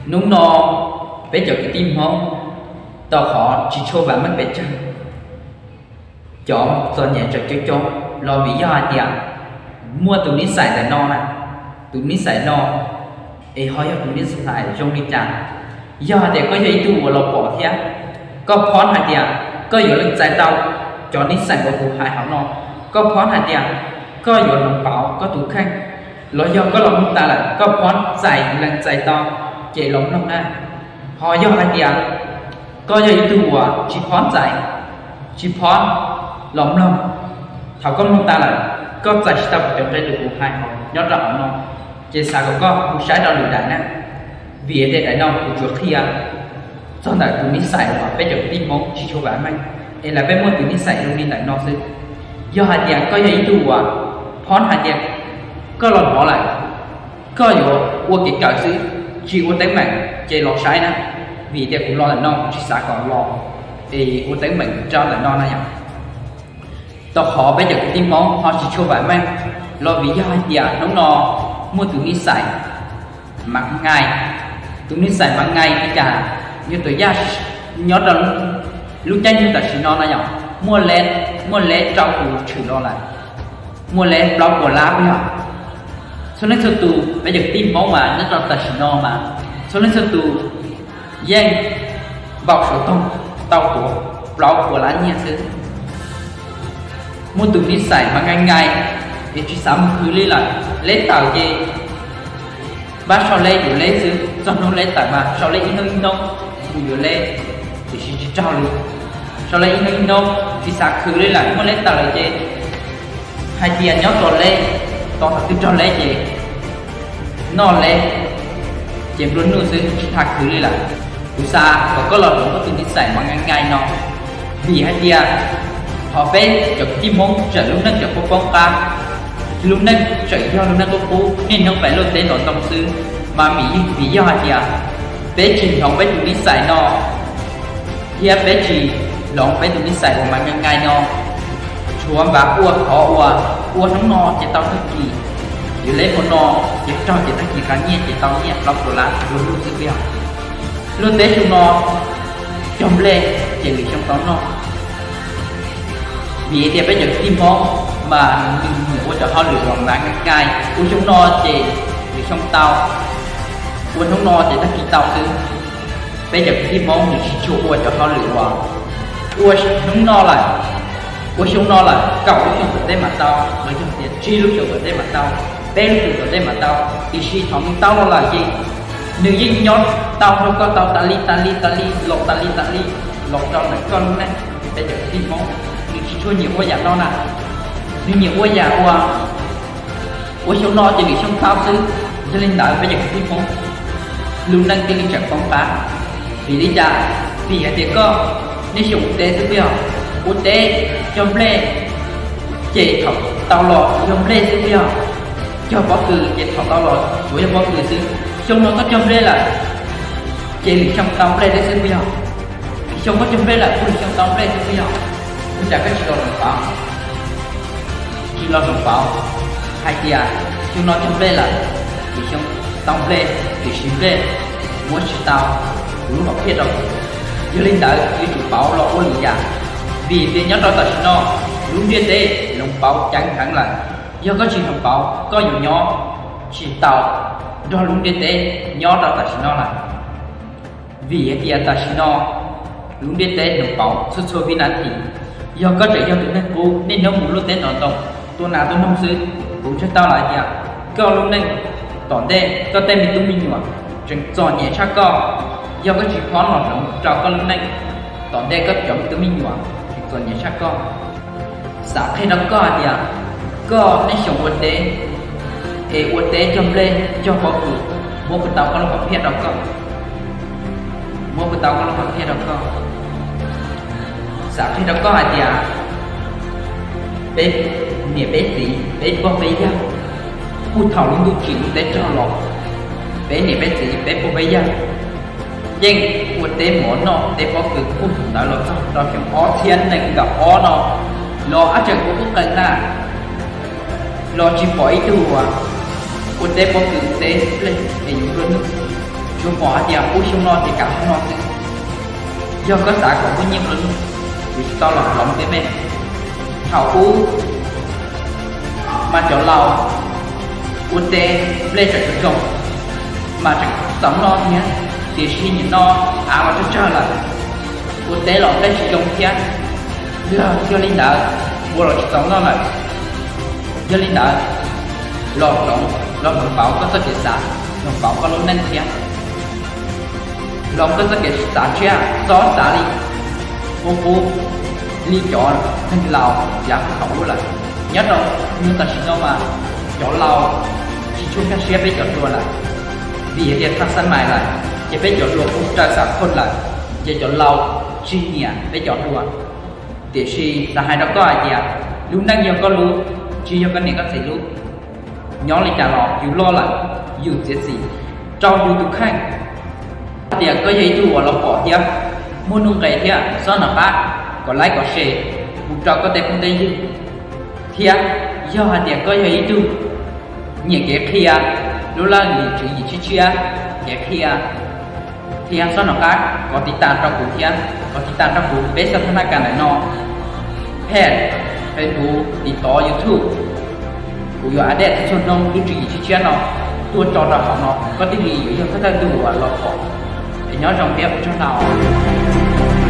Hnub no peb cov kwv tij Hmoob tau qhov tsis tshua vam meej pes tsawg. Cov txom nyem tseem coob coob los vim yog hais tias muaj tus nib xais ntawm no na, tus nib xais no es ho yog tus nib xais zoo li cas? Yog hais tias koj yog ib tug uas los pom thiab koj phob hais tias koj yuav lees txais tau cov nib xais uas kuv hais hauv no, koj phob hais tias koj yuav hloov pauv koj tus kheej, los yog koj los mloog tas lawm koj phob txais lees txais tau, ces los mloog na. Ho yog hais tias koj yog ib tug uas tsis phob txais, tsis phob los mloog, thaum koj mloog tas lawm koj txais tsis tau kuv cov nqe uas kuv hais nyob rau hauv no, ces xav kom koj mus saib rau lwm daim na, vim tias daim no kuv tsuas qhia txog ntawm tus nib xais uas peb cov kwv tij Hmoob tsis tshua vam meej, es lawv peb muaj tus nib xais zoo li ntawm no xwb. Yog hais tias koj yog ib tug uas phob hais tias koj los hnov lawm, koj yuav ua kev kawm xwb, tsis ua teeb meem, ces los saib na, vim tias kuv los ntawm no kuv tsis xav kom los es ua teeb meem rau ntawm no na yom. Tau qhov peb cov kwv tij Hmoob ho tsis tshua vam meej los vim yog hais tias hnub no muaj tus nib xais Mav Nqaij. Tus nib xais Mav Nqaij li cas? Yog tus yaj nyob rau lub caij nyoog tam sim no no yog muaj leb, muaj leb rau tus tshwm los lawm, muaj leb plaub puas lab yog. Txhua leej txhua tus peb cov kwv tij Hmoob mas nyob rau tam sim no mas txhua leej txhua tus yeej npau suav toog tau tuav plaub puas lab nyiaj xwb. Muaj tus nib xais Mav Nqaij Nqaij es tsis xav mus khwv li lawm, leb tawm ces npaj sau leb yuav leb xwb, txog hnub leb tawm mas sau leb ib hnub ib hnub mus yuav leb, tiam sis tsis raug li. Sau leb ib hnub ib hnub tsis xav khwv li lawm, muaj leb tawm lawm ces hais tias nyob tos leb, tos thaum twg raug leb ces noj leb, ces nplua nuj xwb tsis tas khwv li lawm. Kuv xav kom koj los hloov koj tus nib xais Mav Nqaij Nqaij no, vim hais tias qhov peb cov kwv tij Hmoob tseem lub neej tseem poob poob qab, lub neej tseem yog lub neej qub qub niaj hnub pem luaj teb ntov ntoo xwb, mas vim, vim yog hais tias peb tsis hloov peb tus nib xais no thiab peb tsis hloov peb tus nib xais uas Mav Nqaij Nqaij no, tshuav npav ua qhov uas ua hnub no ces tau tag kis, yuav leb hmo no ces raug ces tag kis qas nyiaj ces tau nyiaj plaub puas lab nplua nuj xwb peb yog. Luaj teb xyoo no cog nplej ces lwm xyoo tau noj. Vim tias peb cov kwv tij Hmoob mas nws nyiam ua cov hauj lwm uas Mav Nqaij Nqaij, ua xyoo no ces lwm xyoo tau, ua hnub no ces tag kis tau xwb. Peb cov kwv tij Hmoob nws tsis tshua ua cov hauj lwm uas ua hnub no lawm, ua xyoo no lawm kaum lub xyoo tom ntej mam tau, los yog tias tsib lub xyoo tom ntej mam tau, peb lub xyoo tom ntej mam tau, tiam sis thaum nws tau los lawm ces nws yeej nyob tau rau koj tau tas li tas li tas li los tas li tas li los rau ntawm koj lub neej. Peb cov kwv tij Hmoob nws tsis tshua nyiam ua yam no na, nws nyiam ua yam uas ua xyoo no ces lwm xyoo tau xwb. Yog li ntawd peb cov kwv tij Hmoob lub neej thiaj li tseem poob qab. Vim li cas? Vim hais tias koj niaj xyoo ua teb xwb peb yog, ua teb cog nplej ces thaum tau los yog nplej xwb peb yog, cog pob kws ces thaum tau los tsuas yog pob kws xwb. Xyoo no koj cog nplej lawm ces lwm xyoo tau nplej thiab xwb peb yog, lwm xyoo koj cog nplej lawm kuj lwm xyoo tau nplej xwb peb yog. Ua cas koj tsis los hloov pauv, tsis los hloov pauv hais tias xyoo no cog nplej lawm, lwm xyoo tau nplej, tiam sis nplej muab tsis tau kuv lub hom phiaj rau kuv. Yog li ntawd yuav tsum pauv los ua lwm yam, vim tias nyob rau tam sim no lub ntiaj teb hloov pauv ceev heev lawm. Yog koj tsis hloov pauv koj yuav nyob tsis tau nrog lub ntiaj teb nyob rau tam sim no lawm. Vim hais tias tam sim no lub ntiaj teb hloov pauv txhua txhua vib nas this. Yog koj tseem yog tus neeg qub niaj hnub mus luaj teb ntov ntoo, tua nas tua noog xwb, kuv ntshe tau lawm tias koj lub neej tom ntej koj tej me tub me nyuam tseem txom nyem tshaj koj. Yog koj tsis phob los hloov rau koj lub neej, tom ntej koj cov me tub me nyuam tseem txom nyem tshaj koj. Xav qhia rau koj hais tias koj niaj xyoo ua teb es ua teb cog nplej cog pob kws, muab kuv tau koj lub hom phiaj rau koj, muab kuv tau koj lub hom phiaj rau koj. Xav qhia rau koj hais tias peb niam peb txiv peb pog peb yawg, kuj thaum lub ntuj tsim lub teb raug los, peb niam peb txiv peb pog peb yawg yeej ua teb mov noj teb pob kws kuj thaum ntawd los txog rau xyoo ob txhiab nees nkaum ob no los ab tseem ua qub qees na, los tsis pom ib tug uas ua teb pob kws teb nplej es yuav nplua nuj. Yuav pom hais tias pub xyoo no ces kav xyoo no xwb. Yog koj xav kom muaj nyiaj muaj lwm, yuav tsis tau los hloov tej me. Thaum ub mas cov laus ua teb nplej tseem zoo, mas tseem txaus noj thiab, tiam sis nim no av los tsawg tsawg lawm, ua teb los nplej tsis zoo thiab. Los yog li ntawd, ua los tsis txaus noj lawm. Yog li ntawd, los hloov, los hloov pauv koj txoj kev xav, hloov pauv koj lub neej thiab. Hloov koj txoj kev xav tshiab, txhob xav li ua qub li cov neeg laus yav thaum ub lawm. Nyob rau hnub tam sim no mas cov laus tsis tshua nkag siab peb cov hluas lawm, vim hais tias thaj xab mais lawm, ces peb cov hluas kuj raws xam khoj lawm, ces cov laus tsis nyiam peb cov hluas. Tiam sis xav hais rau koj hais tias lub neej yog koj lub, tsis yog koj niam koj txiv lub. Nyob li cas los yus loj lawm, yus txiav txim rau yus tus kheej. Hais tias koj yog ib tug uas los pom thiab muaj nuj nqis thiab, txhob nco qab kom like kom share mus rau koj tej phooj tej ywg, thiab yog hais tias koj yog ib tug nyiam kev qhia lub laj lim tswv yim tshiab tshiab, kev qhia, thiab txhob nco qab kom tiv tas rau kuv thiab, kom tiv tas rau kuv peb xab thab naj kas ntawm no, page, Facebook, TikTok, YouTube. Kuv yuav update txhua hnub lub tswv yim tshiab tshiab no tuaj tso rau hauv no, koj thiaj li yuav yog thawj thawj tug uas los pom. Es nyob zoo thiab ua tsaug ntau.